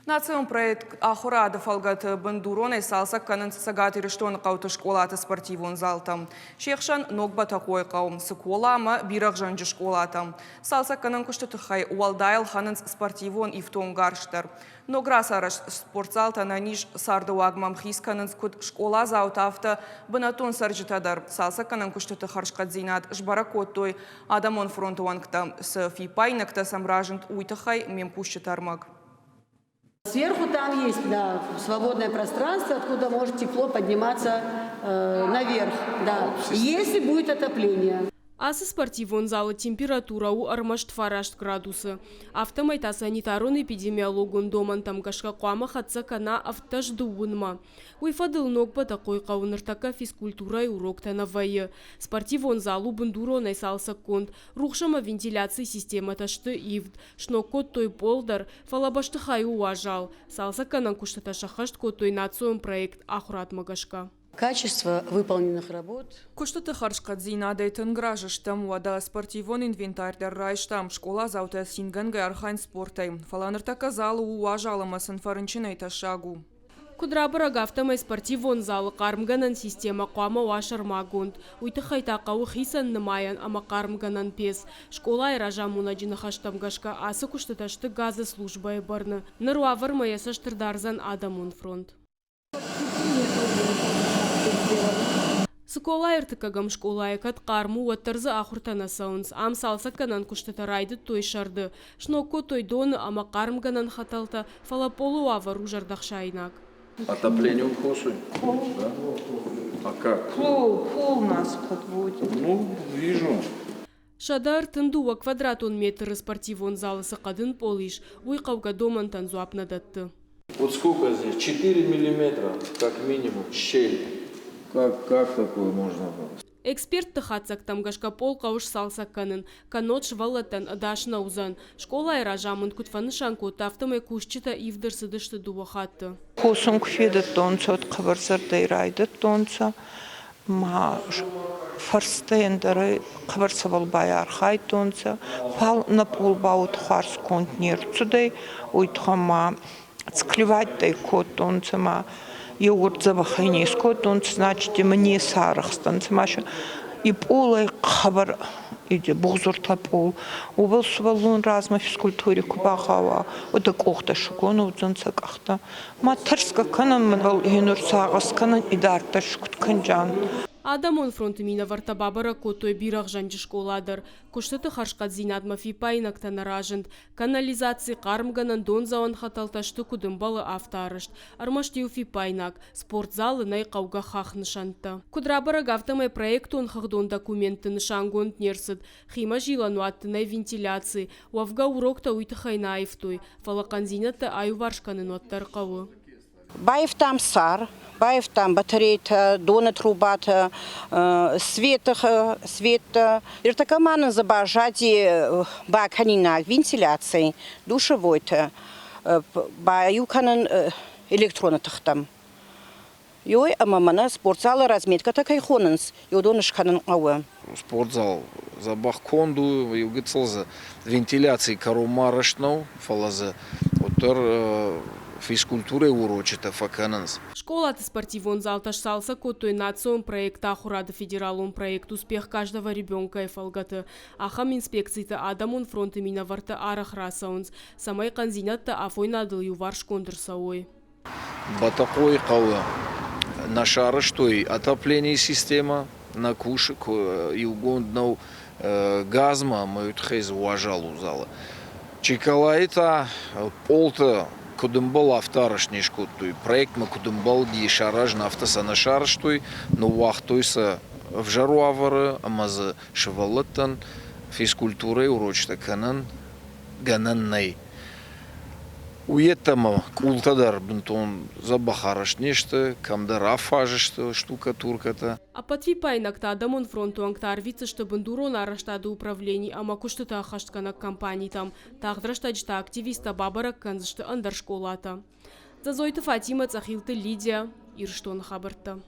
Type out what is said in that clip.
Национ проект Ахуырады фӕлгӕты бындуронӕй цалцӕг кӕнынц Цӕгат Ирыстоны хъӕуты скъолаты спортивон залтӕ. Се хсӕн Ног Бӕтӕхъойы хъӕу, Цыкола ӕмӕ Бирӕгъзӕнджы скъолатӕ. Цалцӕггӕнӕн куысты тыххӕй уӕлдай ӕлхӕнынц спортивон ифтонггарз дӕр. Ног рацарӕзт спортзалтӕ ӕнӕниз цардыуагмӕ ӕмхиц кӕнынц куыд скъоладзаутӕ, афтӕ бынӕттон цӕрджытӕ дӕр. Цалцӕггӕнӕн куыстыты хӕрзхъӕддзинад сбӕрӕг кодтой Адӕмон фронты уӕнгтӕ. Цы фиппаинӕгтӕ сӕм разынд, уый тыххӕй ме мкусджыты ӕрмӕг. Сверху там есть, да, свободное пространство, откуда может тепло подниматься наверх, да, если будет отопление. Ацы спортивон залы температурӕ у ӕрмӕст фараст градусы. Афтӕмӕй та санитарон-эпидемиологон домӕнтӕм гӕсгӕ хъуамӕ хӕццӕ кӕна 17 дыууынмӕ. Уый фӕдыл Ног Бӕтӕхъойыхъӕуы ныртӕккӕ физкультурӕйы уроктӕ нӕ вӕййы. Спортивон зал у бындуронӕй цалцӕггонд, рухс ӕмӕ вентиляцийы системӕтӕ сты ивд, Сног кодтой пъол дӕр, фӕлӕ бӕстыхай у уазал. Цалцӕггӕнӕн куыстытӕ сӕххӕст кодтой национ проект Ахуырадмӕ гӕсгӕ. Качество выполненных работ. Куыстыты хӕрзхъӕддзинадӕй тынг разы стӕм, уӕдӕ спортивон инвентарь дӕр райстам, скъоладзаутӕ цингӕнгӕ архайынц спортӕй. Фӕлӕ ныртӕккӕ залы у уазал ӕмӕ сын фӕрынчынӕй тӕссаг у. Куыд рабӕрӕг, афтӕмӕй спортивон залы хъармгӕнӕн системӕ хъуамӕ уа сӕрмагонд. Уый тыххӕй та хъӕуы хицӕн нымайӕн ӕмӕ хъармгӕнӕн пец. Скъолайы разамонӕджы ныхӕстӕм гӕсгӕ ацы куыстытӕ сты газы службӕйы бӕрны. Ныр уавӕрмӕ йӕ цӕст ӕрдардзӕн адӕмон фронт. Цыколайы ӕртыккӕгӕм скъолайы кӕд хъарм у, уӕддӕр дзы ахуыртӕ нӕ цӕуынц. Ам цалцӕггӕнӕн куыстытӕ райдыдтой сӕрды. Сног кодтой доны ӕмӕ хъармгӕнӕн хӕтӕлтӕ, фӕлӕ пъолы уавӕр у зӕрдӕхсаинаг. Отопление косой? Да? А как? Пол, пол нас подводит. Ну, вижу. 132 квадратон метры спортивон залы цы хъӕдын пъол ис, уый хъӕугӕ домӕнтӕн дзуапп нӕ дӕтты. Вот сколько здесь? 4 миллиметра, как минимум, щель. Как такое можно было? Экспертты хатдзӕгтӕм гӕсгӕ пъол хъӕуы сцалцӕг кӕнын, кӕннод сывӕллӕттӕн ӕдас нӕ уыдзӕн. Скъолайы разамынд куыд фӕнысан кодта, афтӕмӕй кусджытӕ ивд ӕрцыдысты дыууӕ хатты. Косун ку федадтонцӕ, уӕд хъӕбӕр зӕрдӕй райдӕдтонцӕ ма фӕрстӕ ӕндӕрӕй хъӕбӕр цӕбӕл байархайдтонцӕ, фал нӕ пъол ба уод хуарз конд не рцудӕй, уой туххӕн ма склевать кодтонцӕ ма еугур дзӕбӕхӕй не скодтонцӕ, значит, имӕ не сарӕхстӕнцӕ ма и пъолӕй хъӕбӕр бугъзуртӕ пъол. Уобӕл сувӕллон размӕ физкультури ку багъӕуа, уӕд ӕ къохтӕ сгон уодзӕнцӕ, къӕхтӕ. Ма тӕрсгӕ кӕнӕн, мӕнбӕл гьенур сагъӕс кӕнӕн, идарддӕр куд кӕнджан. Адӕмон фронты минӕвӕрттӕ бабӕрӕг кодтой Бирӕгъзӕнджы скъола дӕр. Куыстыты хӕрзхъӕддзинадмӕ фиппаинӕгтӕ нӕ разынд. Канализаци, хъармгӕнӕн, дондзӕуӕн хӕтӕлтӕ сты куыд ӕмбӕлы, афтӕ арӕзт. Ӕрмӕст иу фиппаинаг – спортзалы нӕй хъӕугӕ хахнысӕнттӕ. Куыд рабӕрӕг, афтӕмӕй проектон-хыгъдон документты нысангонд не рцыд. Химӕзилӕнуӕтты нӕй вентиляци. Уӕвгӕ уроктӕ уый тыххӕй нӕ аивтой, фӕлӕ хъӕндзинӕдтӕ аиуварс кӕнын уӕддӕр хъӕуы. Баивтам цар, баивтам батарейтӕ, доны трубатӕ, светы, светтӕ. Ныртӕккӕ ма нын дзы баззади бакӕнинаг вентиляци, душевойтӕ, баиу кӕнын электроны тыхтӕм. Ой, ӕмӕ мӕнӕ спортзалы разметкӕтӕ кӕй хонынц, уыдон скӕнын хъӕуы. Спортзал дзӕбӕх конд у, иу гыццыл дзы вентиляцийы кӕронмӕ арӕзт нӕу, фӕлӕ дзы уӕддӕр физкультурӕйы урочытӕ фӕкӕнынц. Скъолаты спортивон залтӕ сцалцӕг кодтой национ проект Ахуырады федералон проект «Успех каждого ребенка»-йы фӕлгӕты. Ахӕм инспекциты Адӕмон фронты минӕвӕрттӕ арӕх рацӕуынц, цӕмӕй хъӕндзинӕдтӕ афойнадыл иуварсгонд ӕрцӕуой. Бӕтӕхъойы хъӕуы нӕ сарӕзтой отопленийы системӕ, нӕ кусы, иугонд нӕу газмӕ ӕмӕ уый тыххӕй дзы уазал у залы. Чиколайы та пъолтӕ куыд ӕмбӕлы, афтӕ арӕзт не скодтой. Проектмӕ куыд ӕмбӕлди саразын, афтӕ сӕ нӕ сарӕзтой, ныууагътой сӕ ӕвзӕр уавӕры ӕмӕ дзы сывӕллӕттӕн физкультурӕйы урочытӕ кӕнӕн гӕнӕн нӕй. Уыййеддӕмӕ къултӕ дӕр бынтон дзӕбӕх арӕзт не сты, кӕмдӕр афаз сты штукатуркӕтӕ. Ӕппӕт фиппаинӕгтӕ Адӕмон фронты уӕнгтӕ арвитдзысты бындурон арӕзтады управлени ӕмӕ куыстытӕ ӕххӕстгӕнӕг компанитӕм. Тагъд рӕстӕджы та активисттӕ бабӕрӕг кӕндзысты ӕндӕр скъолатӕ. Дзӕдзойты Фатимӕ, Цъӕхилты Лидия, Ирыстоны хабӕрттӕ.